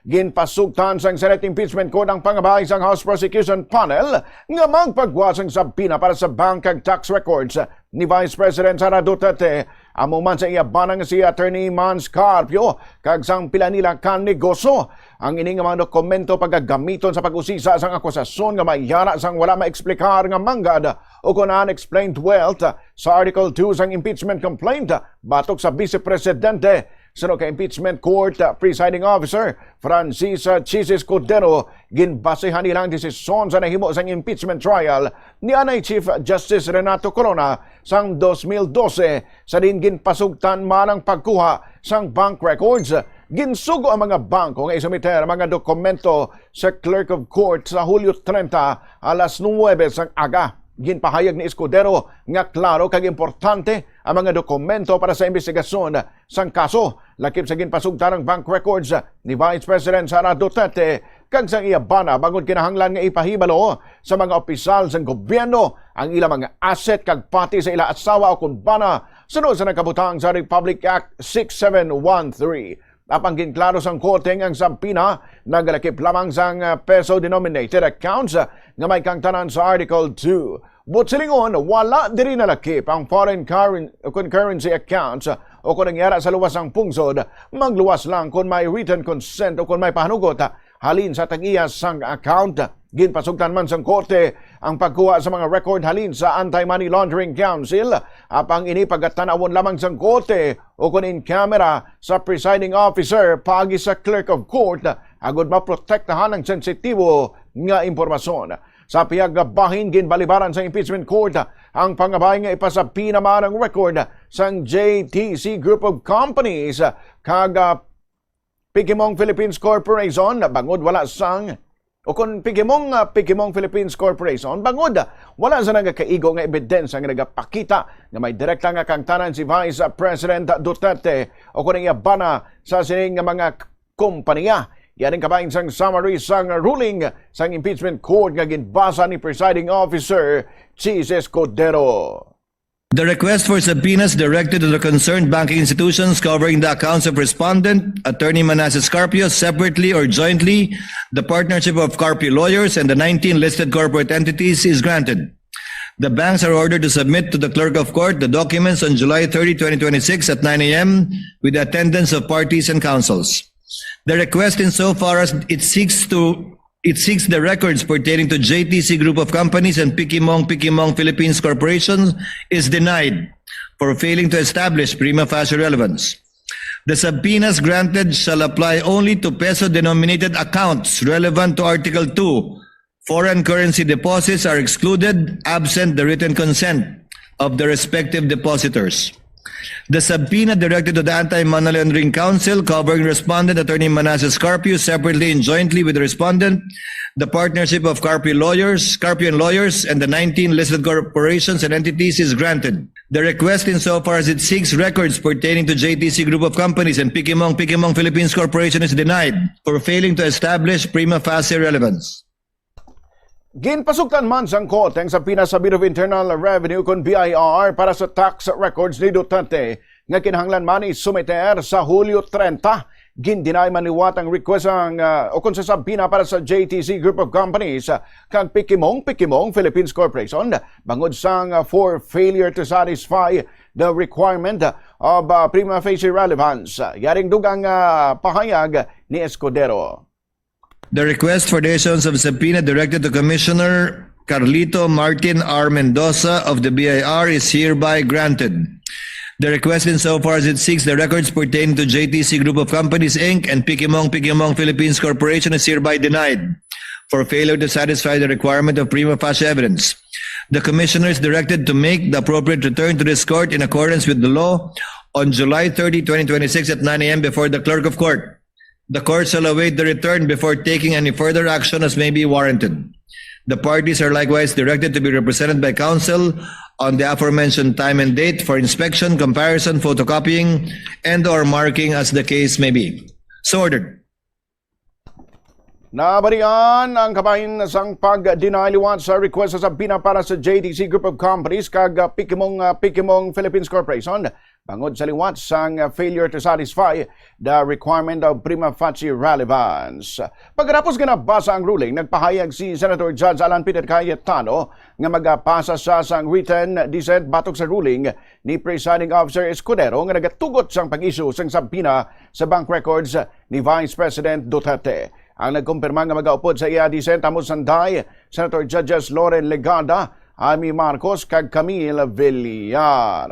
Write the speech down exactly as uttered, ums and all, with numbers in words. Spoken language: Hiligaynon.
Ginpasugtan sang Senate Impeachment Court ang pangabay sang House Prosecution Panel nga magpagwa sang subpoena para sa bank kag tax records ni Vice President Sara Duterte, amo man sa iya bana nga si Attorney Mans Carpio, kag sang pila nila ka negosyo. Ang ini nga mga dokumento pagagamiton sa pag-usisa sang akusasyon nga may yara sang wala maeksplikar nga manggad o kon unexplained wealth sa Article two sang impeachment complaint batok sa Vice Presidente. Suno kay Impeachment Court, uh, Presiding Officer Francis, uh, Chisis Cordero, ginbasehan nila ang desisyon sa nahimo sang impeachment trial ni anay Chief Justice Renato Corona sang dos mil dose, sa diin ginpasugtan man ang pagkuha sang bank records. Ginsugo ang mga bangko nga isumiter ang mga dokumento sa Clerk of Court sa Hulyo trenta, alas nuwebe sang aga. Ginpahayag ni Escudero nga klaro kag importante ang mga dokumento para sa imbestigasyon sang kaso, lakip sa ginpasugtan ang bank records ni Vice President Sara Duterte kag sang iya bana, bangod kinahanglan nga ipahibalo sa mga opisyal sang gobyerno ang ila mga asset kag pati sa ila asawa o kon bana, sunod sa nagkabutang sa Republic Act six seven one three. Apang ginklaro sang korte nga ang subpoena nagalakip lamang sang, ah, peso-denominated accounts, ah, nga may kaangtanan sa Article two. Buot silingon, wala diri nalakip ang foreign curren-, kon currency accounts, ah, o kon nangyara sa luwas sang pungsod, magluwas lang kon may written consent o kon may pahanugot, ah, halin sa tag-iya sang account. Ginpasugtan man sang korte ang pagkuha sa mga record halin sa Anti-Money Laundering Council, apang ini pagatan-awon lamang sang korte o kon in camera sa presiding officer paagi sa clerk of court, agod maprotektahan ang sensitibo nga impormasyon. Sa pihak nga bahin, ginbalibaran sa impeachment court ang pangabay nga ipasubpoena man ang record sang J T C Group of Companies kag, ah, Pikimong Philippines Corporation bangod wala sang, o kon Pikimong, ah, Pikimong Philippines Corporation bangod wala sa nagakaigo nga ebidensya nga nagapakita nga may direkta nga kaangtanan si Vice President Duterte o kon ang iya bana sa sini nga mga k-, kompanya. Yan ang kabahin sang summary sang ruling sang impeachment court nga ginbasa ni Presiding Officer Chisis Cordero. The request for subpoenas directed to the concerned banking institutions covering the accounts of respondent, Attorney Manasseh Carpio, separately or jointly, the partnership of Carpio lawyers, and the nineteen listed corporate entities is granted. The banks are ordered to submit to the clerk of court the documents on July thirty, twenty twenty-six at nine a m with the attendance of parties and counsels. The request, insofar as it seeks to it seeks the records pertaining to J T C Group of Companies and Pikimong Pikimong Philippines Corporation, is denied for failing to establish prima facie relevance. The subpoenas granted shall apply only to peso-denominated accounts relevant to Article two. Foreign currency deposits are excluded absent the written consent of the respective depositors. The subpoena directed to the Anti-Money Laundering Council covering respondent, Attorney Manasseh Carpio, separately and jointly with the respondent, the partnership of Carpio lawyers, Carpio and lawyers, and the nineteen listed corporations and entities is granted. The request, insofar as it seeks records pertaining to J T C Group of Companies and Pikimong Pikimong Philippines Corporation, is denied for failing to establish prima facie relevance. Ginpasugtan man sang korte ang subpoena sa Bureau of Internal Revenue kon B I R para sa tax records ni Duterte nga kinahanglan man isumiter sa Hulyo trenta. Gin-deny man liwat ang request sang, ah, o kon sa subpoena para sa J T C Group of Companies, ah, kag Pikimong Pikimong Philippines Corporation bangod sang, ah, for failure to satisfy the requirement of, ah, prima facie relevance. Yaring dugang, ah, pahayag ni Escudero. The request for the issuance of subpoena directed to Commissioner Carlito Martin R. Mendoza of the B I R is hereby granted. The request, insofar as it seeks the records pertaining to J T C Group of Companies, Inc and Pikimong Pikimong Philippines Corporation, is hereby denied for failure to satisfy the requirement of prima facie evidence. The Commissioner is directed to make the appropriate return to this court in accordance with the law on July thirty, twenty twenty-six at nine a m before the Clerk of Court. The court shall await the return before taking any further action as may be warranted. The parties are likewise directed to be represented by counsel on the aforementioned time and date for inspection, comparison, photocopying, and or marking as the case may be. So ordered. Nabalian ang kabahin sang pag-deny liwat sa request sa subpoena para sa J T C Group of Companies kag, ah, Pikimong, ah, Pikimong Philippines Corporation bangod sa liwat sang failure to satisfy the requirement of prima facie relevance. Pagkatapos nga nabasa ang ruling, nagpahayag si Senator Judge Alan Peter Cayetano nga magapasa siya sang written dissent batok sa ruling ni Presiding Officer Escudero nga nagatugot sang pag-issue sang subpoena sa bank records ni Vice President Duterte. Ang nagkumpirma nga magaupod sa iya dissent amo sanday Senator Judges Loren Legarda, Amy Marcos, kag Camille Villar.